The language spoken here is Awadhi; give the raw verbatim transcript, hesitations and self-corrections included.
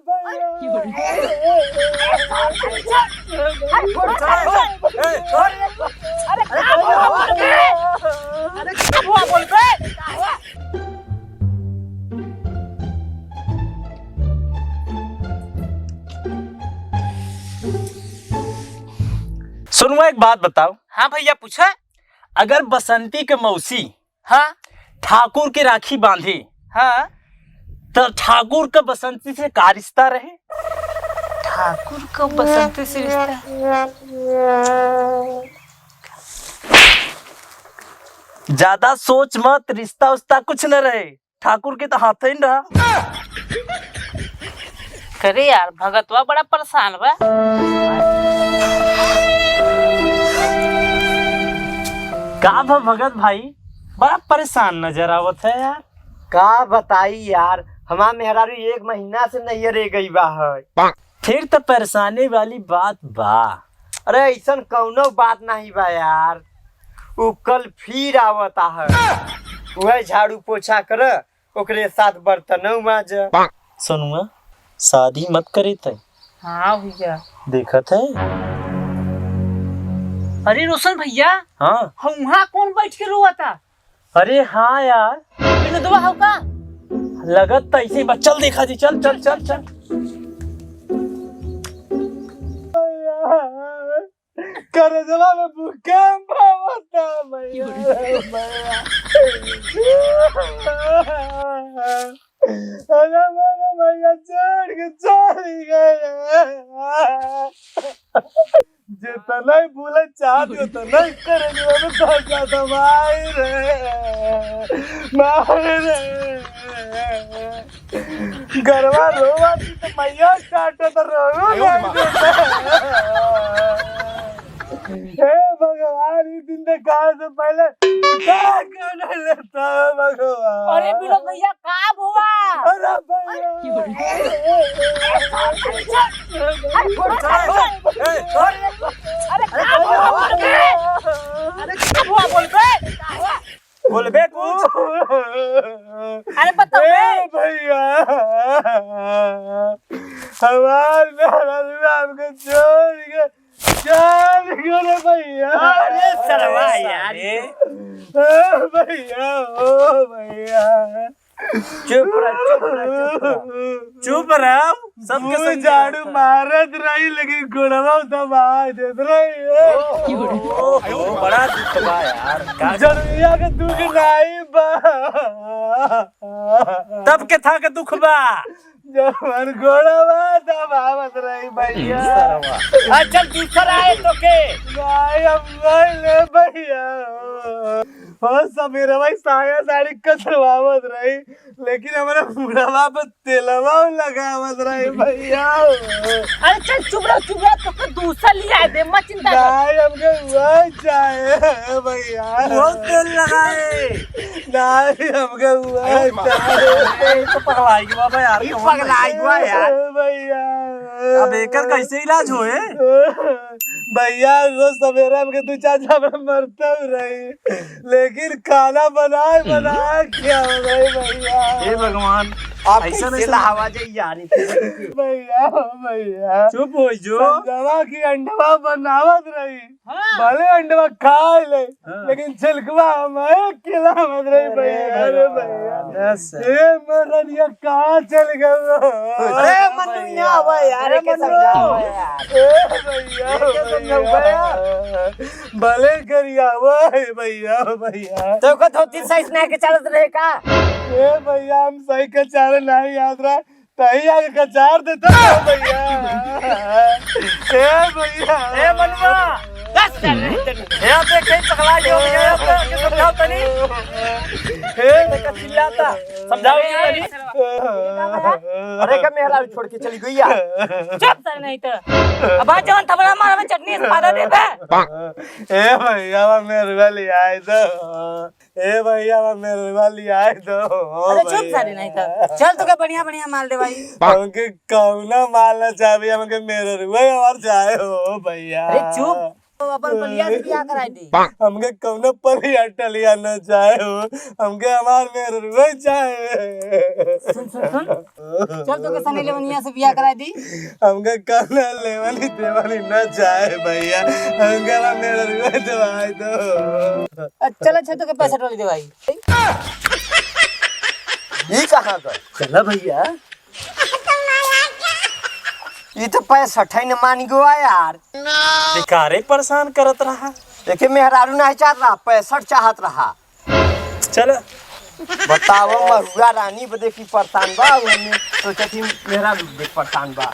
अरे, अरे, अरे, अरे, अरे, अरे, का हुआ बोल बे? अरे, का हुआ बोल बे? सुनवा, एक बात बताओ। हाँ भैया, पूछा। अगर बसंती के मौसी हाँ। ठाकुर के राखी बांधे, हाँ। तो ठाकुर का बसंती से का रिश्ता रहे? ठाकुर का बसंती से रिश्ता? ज्यादा सोच मत, रिश्ता उस्ता कुछ न रहे। ठाकुर के तो हाथ ही न रहा। करे यार, भगतवा बड़ा परेशान बा। का भा भगत भाई, बड़ा परेशान नजर आवत है यार। का बताई यार, हमार मेहरारू एक महीना से नैहरे गई बा है। फिर तो परेशानी वाली बात बा। अरे, ऐसन कौनो बात नहीं बा यार। उ कल फिर आवता है, वह झाड़ू पोछा कर, ओकरे साथ बर्तनौ माज। सोनुआ, शादी मत करे तै। हाँ भैया। देखत है? अरे रोशन भैया, हाँ। हम वहाँ कौन बैठ के रोवता? अरे हाँ यार। विनोदवा हौ का? लगत त ऐसे ही बा। चल देखा जी, चल, चल, चल, चल। करजवा में भूकंप आवता, भैया, भैया। अरे मेरे भैया छोड़ के चल गए। जितना ही बोले चाहत हो, उतना ही करजवा में धस जाता, माई रे, माई रे। गरवा रोवा थी तो मैया काटो तो रोवा। आयो रे माँ। नहीं देता। हे भगवान, ई दिन देखावे से पहले का कर लेता है भगवान। अरे विनोद भैया, का हुआ? अरे भैया। अरे, अरे, अरे, अरे, अरे, का हुआ बोल बे? अरे, का हुआ बोल बे? का हुआ? बोलबे कुछ। अरे बताओ ए बे। भैया, हमार मेहरारू हमके छोड़ के चल गयो रे भैया। अरे सरवा यार। ए भैया, ओ भैया। चुप रह, चुप रह, चुप रह। चुप रह, सबके मुँह समझ झाड़ू आता। मारत रही, लेकिन गोड़वा दबा देत रही। ओ, ओ, ओ, बड़ा दुख बा यार, का जरूरिया के दुख नहीं बा। तब के था के दुख बा? जब हमार गोड़वा दबावत रही भैया। सरवा। अच्छा, दूसरा आए तो के? नहीं, हम नहीं ले भैया। हो, समीरवा साया साड़ी कसरवावत रही, लेकिन हमरा बुढ़वा पे तेलवा लगावत रही भैया। अरे चल चुप रहो, चुप रहो, तोके दूसरा लिया दे, मत चिंता कर। नहीं, हमके वही चाहे भैया। वो तेल लगाए। नहीं, हमके वही चाहे। ये तो पगलाई गया बाबा यार, ये पगलाई गया यार। भैया। अब एकर कैसे इलाज होए? भैया, रोज सवेरे हमके दू चार झापड़ मरते रही, लेकिन खाना बनाए, बनाए खियावत रही भैया। हे भगवान, आप ऐसा कैसे नहीं लहावा जाई यार? भैया, भैया। चुप हो जो। संजवा की अंडवा बनावत रही। हाँ। भले अंडवा खा ले, हाँ। लेकिन छिलकवा हम एक किलो मत रही अरे भैया, अरे भगवान, भैया। बस। ए मरनिया कहाँ चल गए? अरे मनुया आवा यार, अरे एके मनु। समझावा यार। ए भैया, एके समझावा भैया। भले करिया हुआ है भैया, भैया। तो को धोती साइज नहीं के चलत रहे का? ए भैया, हम सही के चाले नहीं याद रहा। तही आगे कचार देता हो भैया। ए भैया। ए मनुआ, दस कर रहे तनी। ए, आप देखे पगला गया हो भैया, आप के समझाओ तनी। ए, देखा चिल्लाता, समझाओ तनी। अरे का मेहरारू छोड़ के चली गई यार। चुप सर नहीं तो। अब आज जवन थपड़ा मारा में चटनी से पादा देबे। ए भैया, मेहरुआ ले आए तो। ए भैया, मेहरुआ ले आए तो। अरे चुप भैया। सारे नहीं तो। चल तोके बढ़िया बढ़िया माल देवाई। हमके कौनो माल ना चाहे, हमके मेहरुआ हमार चाहे हो भैया। अरे चुप। अपन पलिया से बियाह कराई दी। हमके कौनो पलिया टलिया न चाहे हो, हमके हमार मेहररुए चाहे। सुन, सुन, सुन। चल, तोके सनी लेवनिया से बियाह कराई दी। हमके कौनो लेवनी देवनी न चाहे भैया, हमके हमार मेहररुए देवाई दो। अ, चल, अच्छा, तोके पैसा टोली देवाई। ई कहाँ गए? चला भैया। ई तो पैंसठ है न मान गो यार। बेकारे परेशान करत रहा। देखे मेहरारू नहीं चाहत रहा, पैंसठ चाहत रहा। चल। बताओ महुआ रानी बदे की परेशान बा, हमने सोचा थी मेहरारू बदे परेशान बा।